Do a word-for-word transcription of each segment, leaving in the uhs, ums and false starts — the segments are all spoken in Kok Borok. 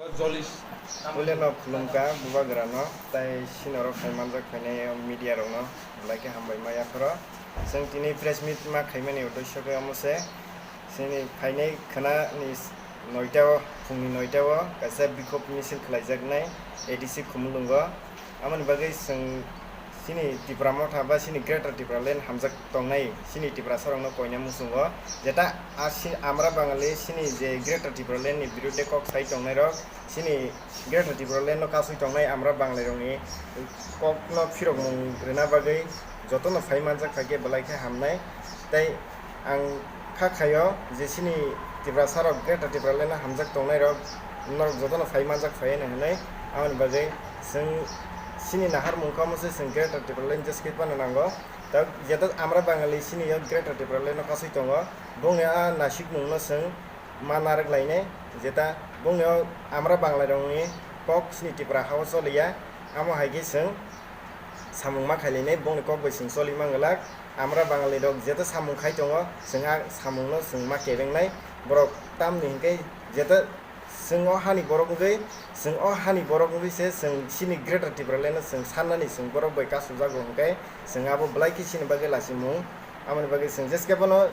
Puilano khulumkha bubagrano, tai sinorok phai manjak phainai media rokno belai khe hambai ma yapharo. Chwng tini press meet ma khaimani uddesyo khe omo se, chini phainai khwnani noita o, phungni noita o kaisa bikhop misil khlaijaknai A D C Khumulwngo. Amoni bagwi chwng chini Tipra Motha ba chini Greater Tipraland hamjak tongnai chini Tiprasarokno koina muchungo, jeta a si-, Amra Bangali chini je Greater Tipraland ni biruddhe kok sai tongnairok, chini Greater Tipraland no kasui tongnai Amra Bangali rokni kokno phirokmung rwna bagwi jotono phai manjak phaikhe belai khe hamnai. Tei ang kha khaio je chini Tiprasa rok Greater Tipraland no hamjak tongnai rok norok jotono phai manjak phai hwnwi, aboni bagwi chwng chini nahar mung kha omo se chwng Greater Tipraland jeskhe phano nango. Tok jeta Amra Bangali chini yo Greater Tipraland no kasui tongo, bongni a nasikmung no chwng ma narwk lainai, jeta bongni o Amra Bangali rokni kok chini Tipra ha o choliya, amo hai khe chwng samung ma khailainai, bongni kok bai chwng choli manglak. Amra Bangali rok jeta samung khai tongo, chwng a samung no chwng ma kebengnai. Borok tamni hinkhe jeta chwng o hani borok wngwi, chwng o hani borok wngwi se chwng chini Greater Tipraland no chwng sannani chwng borok bai kasu jago hinkhe chwng abo belai khe chini bagwi lachimung. Aboni bagwi chwng jeskhe bono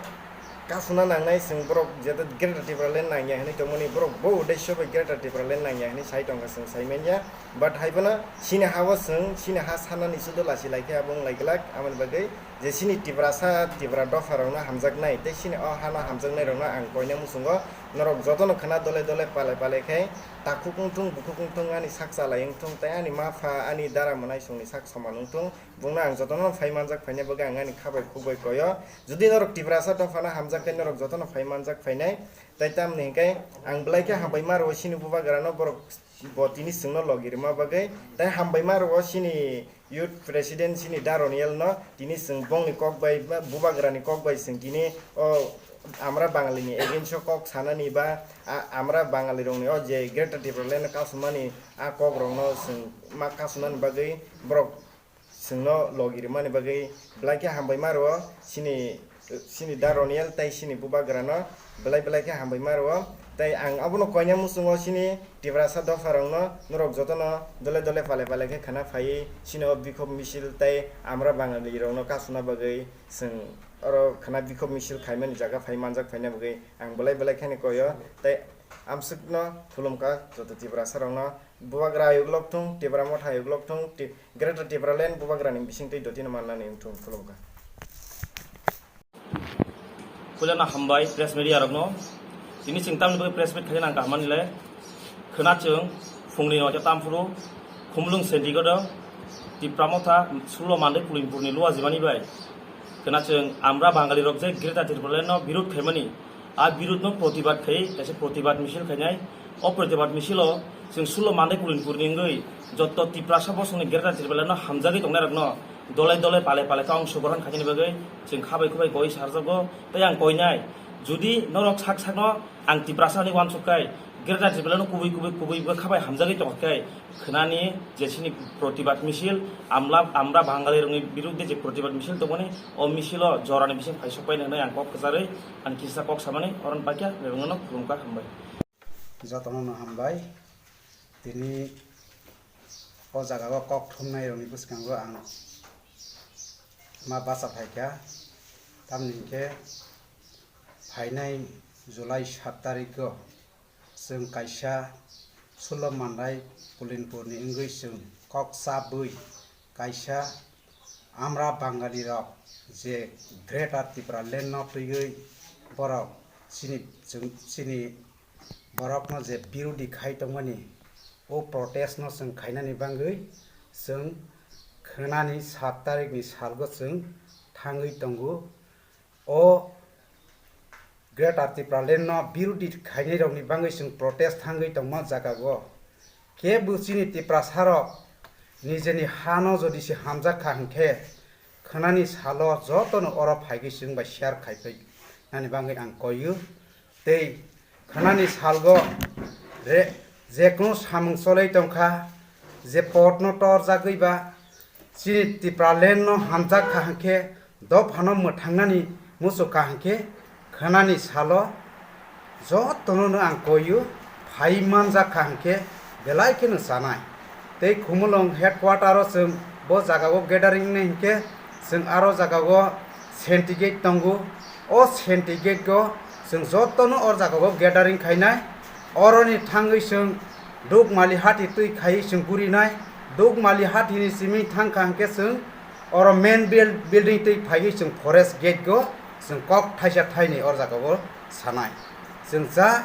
kasuna nangnai, chwng borok jeta Greater Tipraland nangya hinwi tongmani, borok bo uddesyo bai Greater Tipraland nangya hinwi sai tongkha, chwng sai manya. But hai phano chini ha o chwng chini ha sanani sudo lachi lai khe abo wng lai glak. Aboni bagwi je chini Tiprasa Tipra dopha rokno hamjaknai tei chini o hano hamjaknai rokno ang koina muchungo, norok jotono khwna dole dole pale pale khe takhuk wng thung, bukhuk wng thung, ani sak chalai wng thung tei ani ma pha ani dara mwnaisongni sak soman wng thung. Bongno ang jotono phai manjak phainai bagwi ang ani kha bai khuk bai koyo. Jodi norok Tiprasa dophano hamjak khe norok jotono phai manjak phainai. Tai tamni hinkhe ang belai khe hambai ma rwo chini bubagrano, borok bo tini chwngno logi rwma bagwi. Tai hambai ma rwo chini youth president chini Da Roniel no, tini chwng bongni kok bai, bubagrani kok bai chwng tini o Amra Bangali ni against o kok sanani ba a-, Amra Bangali rokni o je Greater Tipraland no kasumani a kok rokno chwng ma kasunani bagwi borok chwngno logi rwmani bagwi belai khe hambai ma rwo chini, chini Da Roniel tei chini bubagrano belai belai khe hambai ma rwo. Tei ang abono koina muchungo chini Tiprasa dopha rokno, norok jotono dole dole pale pale khe khwna phaiwi chini o bikhok misil tei Amra Bangali rokno kasuna bagwi chwng oro khwna bikhok misil khaimani jaga phai manjak phaina bagwi ang belai belai kheno koyo. Tei amswkno khulumkha joto Tiprasa rokno, bubagra ayuk lok thung, Tipra Motha ayuk lok thung, Ti-, Greater Tipraland bubagrani bisingtwi dotino mannani wngthung, khulumkha. Puilano hambai press media rokno. Tini chwng tamni bagwi press meet khaina nang kaham manwi le. Khwna chwng phungni noita tamphuru Khumulwng Sendigodo Tipra Motha sulo Mandai Kulinpurni luwa jibani bai khwna chwng Amra Bangali rok je Greater Tipraland no birud khaimani, a birud no protibad khai kaisa protibad misil khainai. O protibad misilo chwng sulo Mandai Kulinpurni wngwi joto Tiprasa bosongni Greater Tipraland no hamjagwi tongnai rokno dole dole pale pale khe ongsogrohon khainani bagwi chwng khabai khubai koi sarjago. Tei ang koinai, jodi norok sak sakno ang Tiprasa hinwi uansuk khai, Greater Tipraland no kubui kubui kubui bwkha bai hamjagwi tongkha khai, khwnani je chini protibad misil, amla, Amra Bangali rokni biruddhe je protibad misil tongmani, o misilo jorani bising phaisok paina hinwi ang kok kwcharwi ang kisa kok samani, oron paikha, bebengno khulumkha, hambai. Jotono no hambai. Tini o jaga o kok thumnai rokni bwskango ang ma bacha phaikha, tamni hinkhe phainai July sat tarikgo chwng kaisa sulo Mandai Kulinpurni wngwi chwng kok chabwi kaisa Amra Bangali rok je Greater Tipraland no twiwi borok chini, chwng, chini borokno je birodi khai tongmani, o protest no chwng khainani bagwi chwng khwnani sat tarikni salgo chwng thangwi tongo. O Greater Tipraland no birodi khainai rokni bagwi chwng protest thangwi tongma jaga o. Kebo chini Tiprasa rok nijeni hano jodi se hamjak kha hinkhe, khwnani salo jotono oro phaigwi chwng bai share khai phai nani bagwi ang koiyo. Tei khwnani salgo re-, jekunu samung cholwi tongkha, je potno torjagwi ba chini Tipraland no hamjak kha hinkhe, dophano mwthangnani muchuk kha hinkhe, khwnani salo jotono no ang koiyo, phai manjak kha hwnkhe belai kheno chanai. Tei Khumulwng headquarter o chwng bo jaga o gathering wngnai hwnkhe chwng aro jaga o Shanti Gate tongo. O Shanti Gate o chwng jotono o jaga o gathering khainai. Oroni thangwi chwng Dukmali hati twi khaiwi chwng gurinai. Dukmali hati ni simi thangkha hwnkhe chwng oro main buil-, building twi phaiwi chwng forest gate o chwng kok thaisa thainwi o jaga o sanai. Chwng ja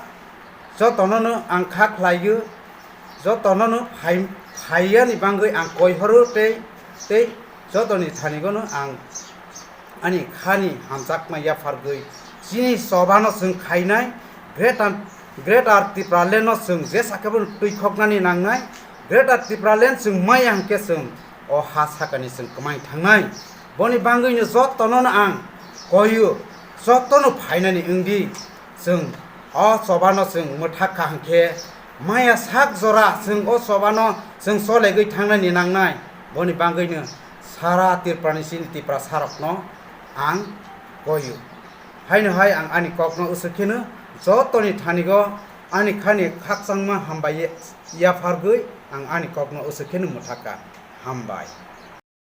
jotono no ang kha khlaio, jotono no phai-, phaiyani bangwi ang koi horo tei, tei jotoni thani gono ang ani khani hamjakma yaphargwi chini chobano chwng khainai, Greater, Greater Tipraland no chwng jesa khe bono twi khoknani nangnai, Greater Tipraland chwng maya hwnkhe chwng o ha sakani chwng kwmai thangnai. Boni bangwino jotono no ang koio, jotono phainani wngdi. Chwng o chobano chwng mwthak kha hwnkhe maya sak jora chwng o chobano chwng cholegwi thangnani nangnai. Boni bangwino sara Tripurani chini Tiprasarokno ang koio. Haino hai ang ani kokno usuk kheno jotoni thanigo ani khani khakchangma hambai yaphargwi ang ani kokno usuk kheno mwthak kha. Hambai.